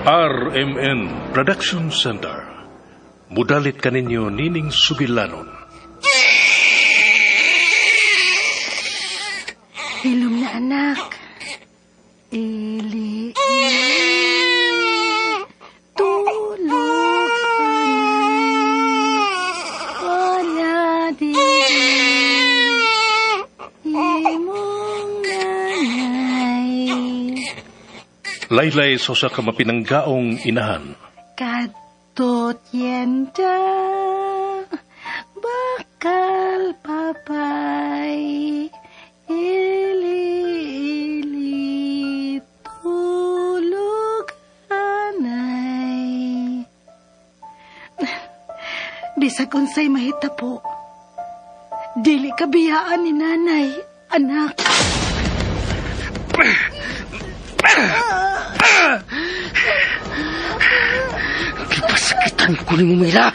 RMN Production Center. Mudalit kaninyo nining sugilanon. Hilom na anak. Ili, ili, tulog anay. Wala di imong nanay. Laylay sa usa ka mapinanggaong inahan. Kadtot yenda, bakal papay. Ili, ili, tulog anay. Bisag unsay mahitapo, dili ka biyaan ni nanay, anak. Gipasakitan ko ni mo, Mila.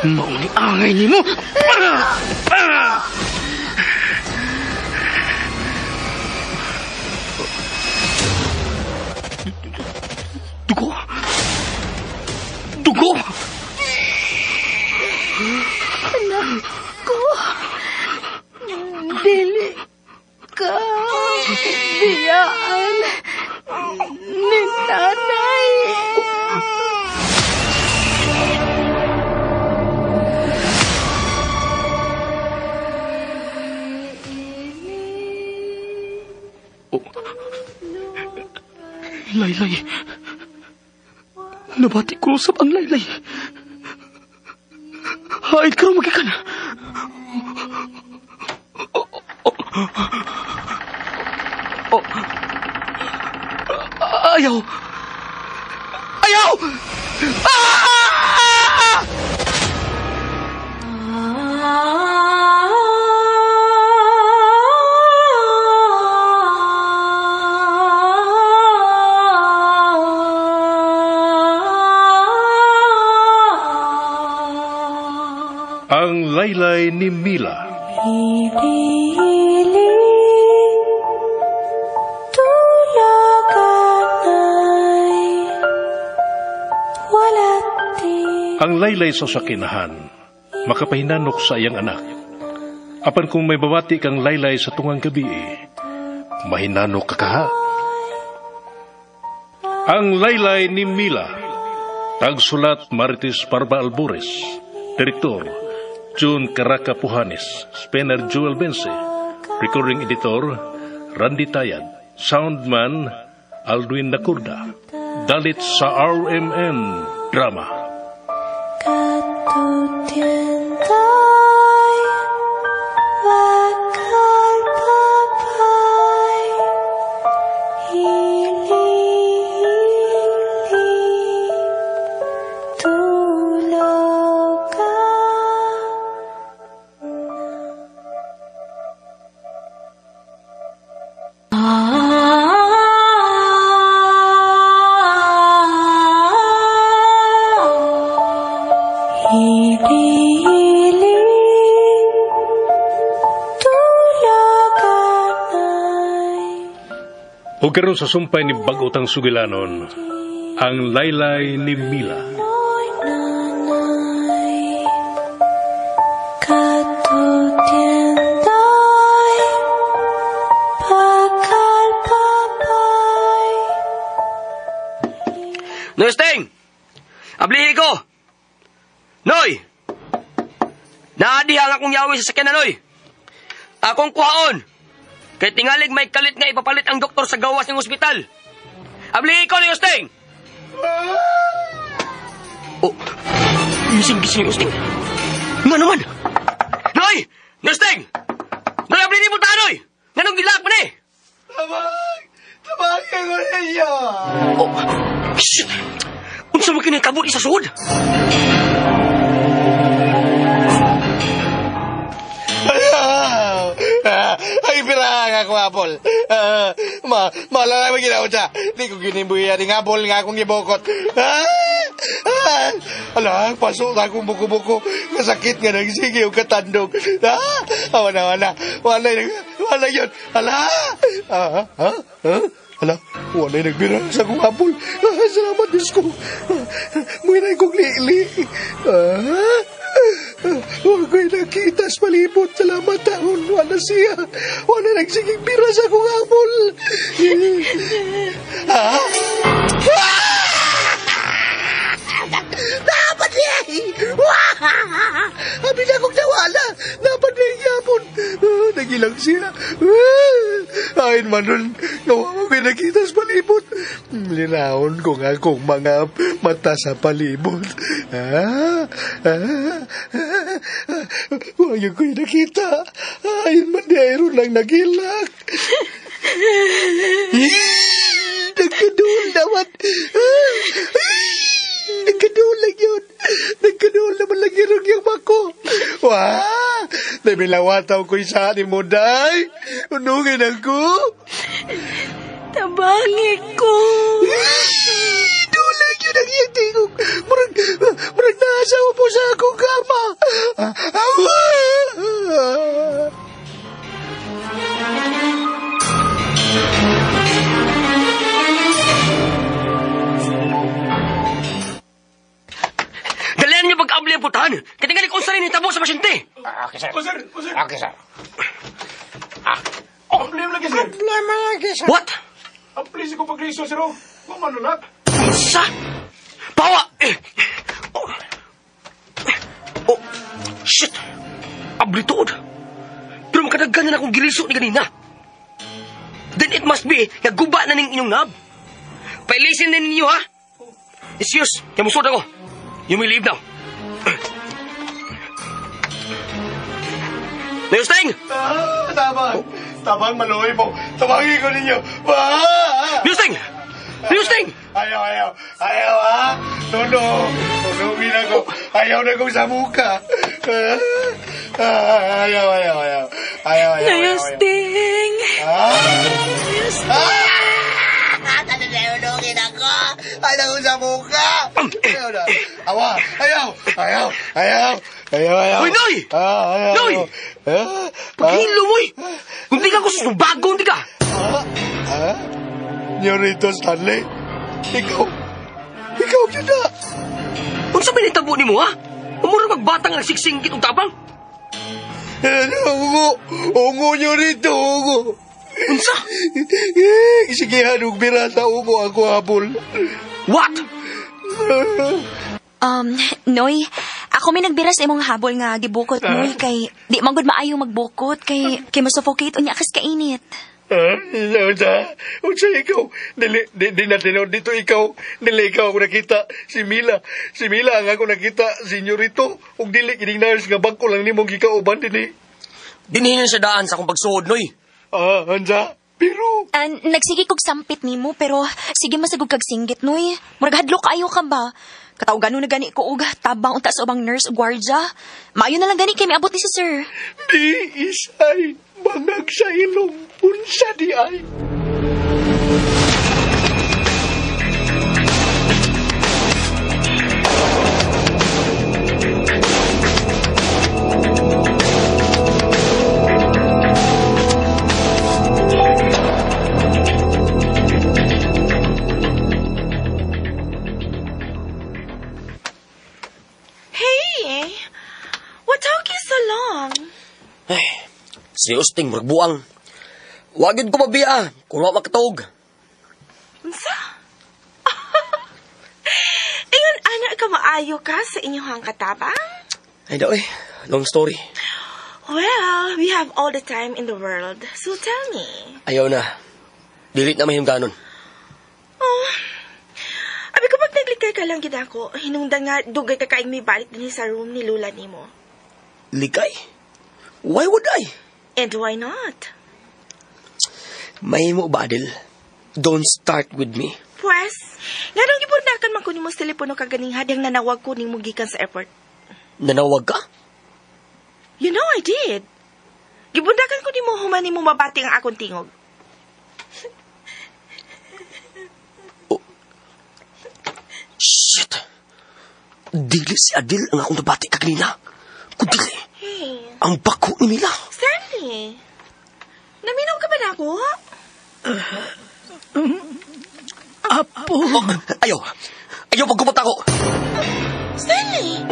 Mauni angay ni mo. Dugo! Dugo! Anak ko! Dili ka biyaan ni nanay. Oh. Laylay. Nabati ko usap ang laylay. Haid ka magikan. Oh, oh, oh. Ayaw. Ayaw! Ah! Ang laylay ni Mila. Ili, tulog anay, wala di. Ang laylay sa sakinahan, makapahinanok sa iyang anak. Apan kung may babati kang laylay sa tungang gabi, mahinanok ka kaha. Ang laylay ni Mila. Tagsulat Marites Parba Albores. Direktor June Caraca Puhanes, Spencer Joel Bense, Recording Editor Randy Tayad, Soundman Aldwin Nakurda. Dalit sa RMN Drama. Katutientay, bakal papay, ili, ili, tulog ka. Ili, tulog anay. O karon sa sumpay ni bag-otang sugilanon, ang laylay ni Mila. Oy, nanay, katutientay, bakal papay. Noy Steng! Ablihi ko! Noy! Naadiha ang akong yawi sa sakyanan, Noy! Akong kuhaon! Kay tingalig may kalit nga ipapalit ang doktor sa gawas ng ospital. Ablihi ko, Noy Steng! Oh, gising-gising, Noy Steng. Nga naman! Noy! Noy Steng! Noy, ablihi mo ta, Noy! Nganong gilak pa ni? Tabang! Tabang ko ninyo! Oh, shit! Unsa man kini kabot isa sud? Ay, pira nga ako, Apol. Malala mo ginawa siya. Di ko ginimbuya ni Apol nga akong gibukot. Ala, pasok na akong buko-buko. Kasakit nga nagsige o katandog. Wala, wala. Wala, wala yun. Ala! Ha? Ha? Hala, wala nagbira sa akong apol. Salamat, Diyos ko. Muinay kong lili. Huwag ko'y nakita sa palibot. Salamat taon. Wala siya. Wala nagsiging bira sa akong apol. Dapat niya! Abi na akong nawala! Dapat niya yapon! Nagilang siya! Ayon man nun, nawa ko nakita sa palibot. Linahon ko nga akong mga mata sa palibot. Huwag yung ko'y nakita. Ayon man niya, ayron lang nagilak. Nagkadul naman. Nagkadool lang yun. Nagkadool naman lang yun ang iyang bako. Wah! Nabilawataw ko isa ni mo, day. Unungin ako. Tabangi ko. Doon lang yun ang iyang tingog. Murag naasawa po sa akong kama. Dalian niyo pag-abli ang putahan. Katingali kung sarili tabo sa pasyente. Okay, sir. Oh, sir. Oh, sir. Okay, sir. Problema lagi, sir. Problema lagi, sir. What? Ang please ko pag-riso, sir. Oh. Mamanulak. Sa? Pawa! Oh. Oh. Shit! Abli tuod. Pero makadaggan na akong giliso ni kanina. Then it must be naguba na ning inyong nab. Pailisin na ninyo, ha? Excuse, kaya musod ako. You may leave now. Nayosteng! Tabang! Tabang, maluwi mo. Tabangin ko ninyo. Nayosteng! Nayosteng! Ayaw, ayaw. Ayaw, ha? No. Tunungin ako. Ayaw na kong sa muka. Ayaw, ayaw, ayaw. Ayaw, ayaw, Nayosteng! Tunungin ako. Ayaw kong sa muka. Ayaw na. Awa. Ayaw. Ayaw. Ayaw. Ayaw, ayaw. Hoy, Noy! Ayaw. Noy! Paghilo mo, eh! Kung di ka gusto, bago, hindi ka! Nyorito Stanley, ikaw yun na! Unsa may nitabo ni mo, ha? Umurang magbatang ang siksingkit og tabang? Ungo! Ungo, Nyorito, ungo! Unsa? Sigihan og bira sa ungo ako habol. What? Noy, ako may nagbira sa imong habol nga gibukot, Noy, kay di man gud maayo magbukot, kay masuffocate unya kas kainit. Unsa? Unsa ikaw? Dili, di na tinuod dito ikaw. Dili ikaw ako nakita. Si Mila. Si Mila ang ako nakita, senyorito. Ug dili kining nurse nga bangko lang nimong gikauban dinhi. Dinhinan sa daan sa akong pagsuod, Noy. Unsa? Pero Nagsige kog sampit nimo pero sige masagog kag singgit, Noy. Murag hadlok kaayo ka ba? Kataw gano na gani ko og tabang unta sa ubang nurse ug gwardya. Maayo na lang gani kay miabot ni si sir. Di isay bangag sa ilong unsa di ay. Hey! What took you so long? Ay, si Usting, murag buang. Wag yun ko mabiya, kung wa makatog. Unsa? Ingon, ana ka maayo ka sa inyong katabang? Ay daw eh, long story. Well, we have all the time in the world, so tell me. Ayaw na. Dili na mahimganon. Oh, abi ko pag naglikay ka lang gid ako, hinungdan nga dugay ka kaing may balik din sa room ni Lula nimo. Likay? Why would I? And why not? Mahimo ba, Adel? Don't start with me. Pues, nga nung gipundakan man ko nimo sa telepono kaganing hadyang nanawag ko nimo gikan sa airport. Nanawag ka? You know I did. Gibundakan ko nimo human nimo mabati ang akong tingog. Oh. Shit! Dili si Adel ang akong nabati kaganina. Kundili. Hey. Ang bako ni Mila. Stanley, naminaw ka ba na ako? Apo. Oh, ayaw. Ayaw pagkupot ako. Stanley!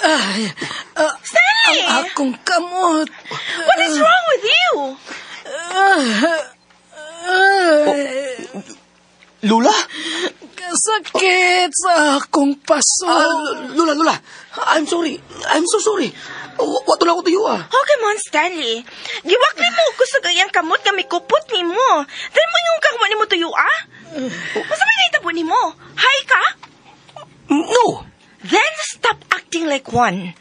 Ay, Stanley! ang akong kamot. What is wrong with you? Lula? Kasakit sa akong paso. Lula, Lula. I'm sorry. I'm so sorry. Wato na ako tuyo ah. Okay mon, Stanley. Giwakli mo ko sa gayang kamot nga may kupot ni mo. Dahil mo yung kamot ni mo tuyo ah? Masa may naitabo ni mo? Hi ka? No! Then stop acting like one.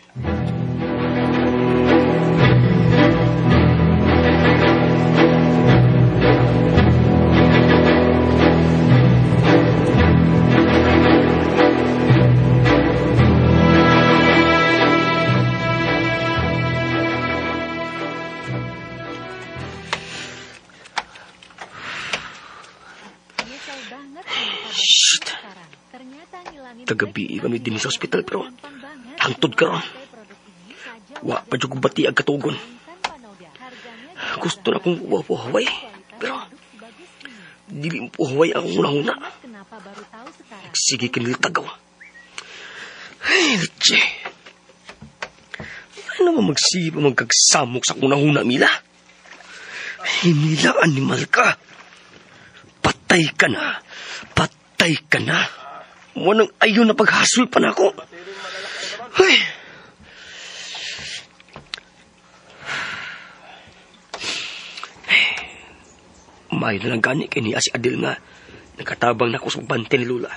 Shit! Tagabi kami din sa ospital pero hangtod karon. Wa pa jud ko bati ang katugon. Gusto na kong puhuway pero dili mo puhuway ang una-una. Sige kiniltagaw. Ay, leche. Ano man magsipa magkagsamok sa kunahuna, Mila? Ay, Mila, animal ka. Patay ka na. Patay ka na. Wanang ayon na paghasol pa na ako. Ay. Mayo na lang gani kay niya si Adel nga nakatabang na ako sa bante ni Lula.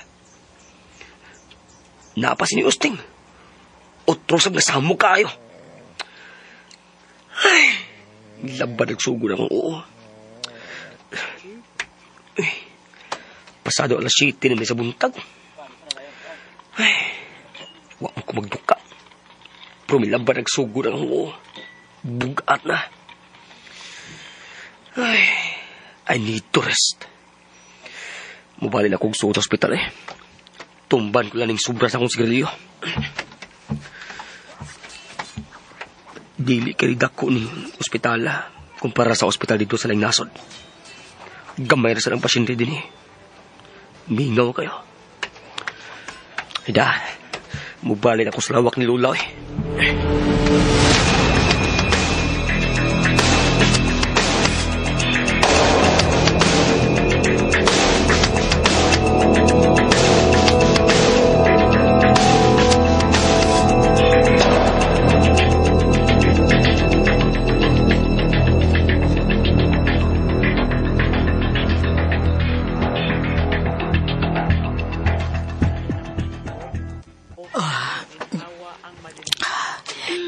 Napas ni Usting. Otro sa nasamo kayo. Ay, labad nagsugod akong oo. Ay, pasado alas 7 na may sa buntag. Ay, wa mo ko magduka. Pero may labad nagsugod akong oo. Bugat na. Ay, I need to rest. Mubali na akong suot sa ospital eh. Tumban ko lang ng sobra sa akong sigarilyo. Dili kay dako ni ospitala kumpara sa ospital dito sa laing nasod. Gamay ra sa ang pasyente din eh. Mingaw kayo. Ida, mubali na ako sa lawak ni Lula eh.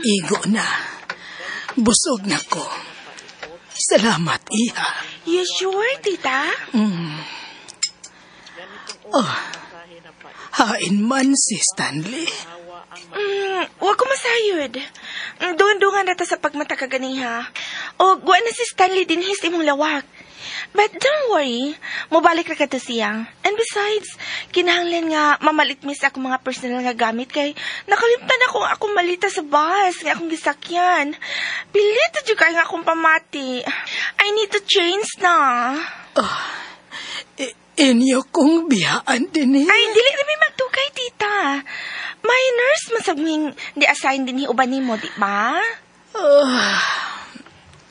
Igo na. Busog na ko. Salamat, iha. You sure, tita? Oh, hain man si Stanley. Wag ko masayod. Doon-doon na ta sa pagmata kaganiha. O, guwa na si Stanley din his imong lawak. But don't worry, mobalik ra ka to siya. And besides, kinahanglan nga mamalit mis ako mga personal nga gamit kay nakalimtan ako ang akong malita sa bus nga akong gisakyan. Pilit jud kay nga akong pamati. I need to change na. Oh, inyo kong biyaan din eh. Ay, dili na may magtukay, tita. May nurse masagming di-assign din uban nimo, di ba? Oh,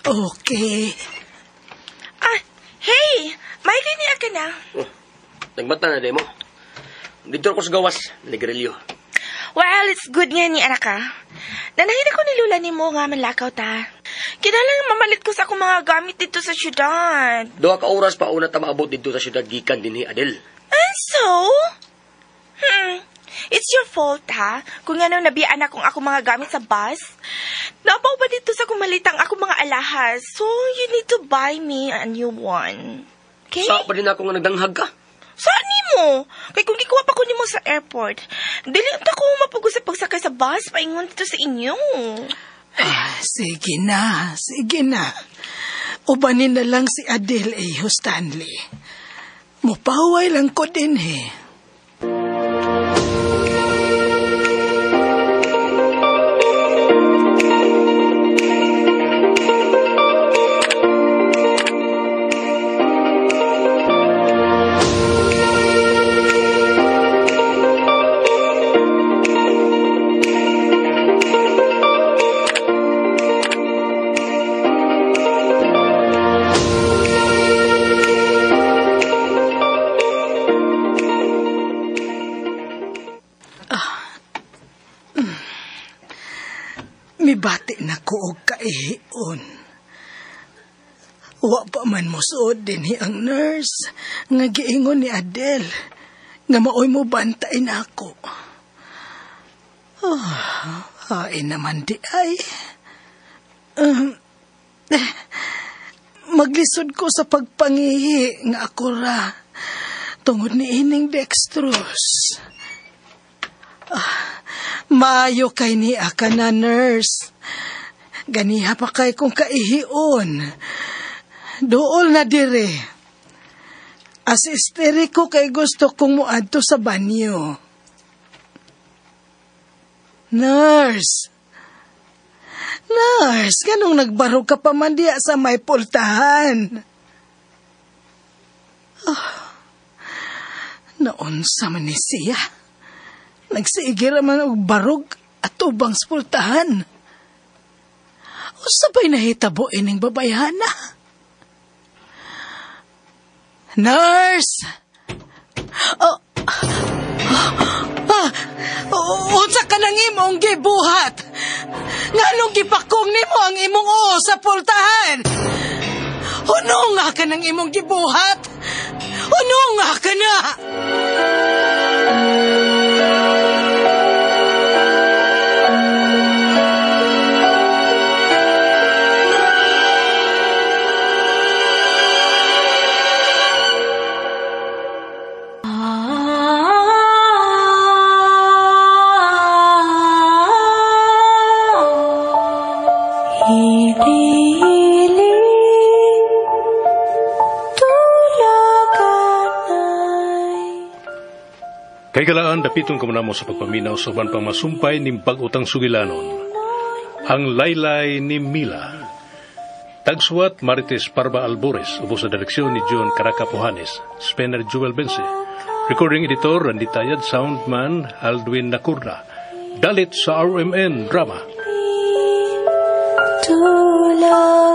okay. Ah, hey! May kanya ka na. Oh, nagmata na, demo. Dito ako sa gawas, nagrilyo. Well, it's good nga ni anak ka. Nanahin ako ni Lula ni mo nga manlakaw ta. Kinalang mamalit ko sa akong mga gamit dito sa syudad. 2 ka oras pa una ta maabot dito sa syudad gikan din ni Adel. And so? It's your fault, ha? Kung ano nabiyaan akong ako mga gamit sa bus. Napaw ba dito sa kumalitang ako mga alahas? So, you need to buy me a new one. Okay? Sa pa din ako nga nagdanghag ka? Saan ni mo? Kay kung gikuha pa ko nimo sa airport, dili unta ko mapugo sa pagsakay sa bus paingon dito sa inyo. Ah, sige na, sige na. Ubanin na lang si Adele iho, Stanley. Mupaway lang ko din eh. Mibati na ko og kaihion. Wa pa man mosuod dinhi ang nurse nga giingon ni Adele nga maoy mo bantay na ako. Oh, hain naman di ay. Maglisod ko sa pagpangihi nga ako ra tungod ni ining dextrose. Maayo kay niya ka na, nurse. Ganiha pa kay kong kaihion. Duol na dire. As isteriko kay gusto kong muadto sa banyo. Nurse! Nurse, ganong nagbarog ka pa man diya sa may pultahan? Oh, naunsa man ni siya. Nagsiigir man og barog at ubang spultahan. Usabay nahitabo ining babayhana. Nurse! Oh, unsa ka nang imong gibuhat? Nganong gipakong nimo ang imong oo sa pultahan? Uno nga ka nang imong gibuhat? Uno nga ka na? Kay galaan, dapiton ko mo sa pagpaminaw sa uban pang masumpay ning bag-utang sugilanon. Ang Laylay ni Mila. Tagsuwat Marites Parba Albores, ubos sa direksyon ni John Caracapohanes, Spencer Jewel Bense. Recording editor Randy Tayad, soundman Aldwin Nakurna. Dalit sa RMN Drama. Tulog.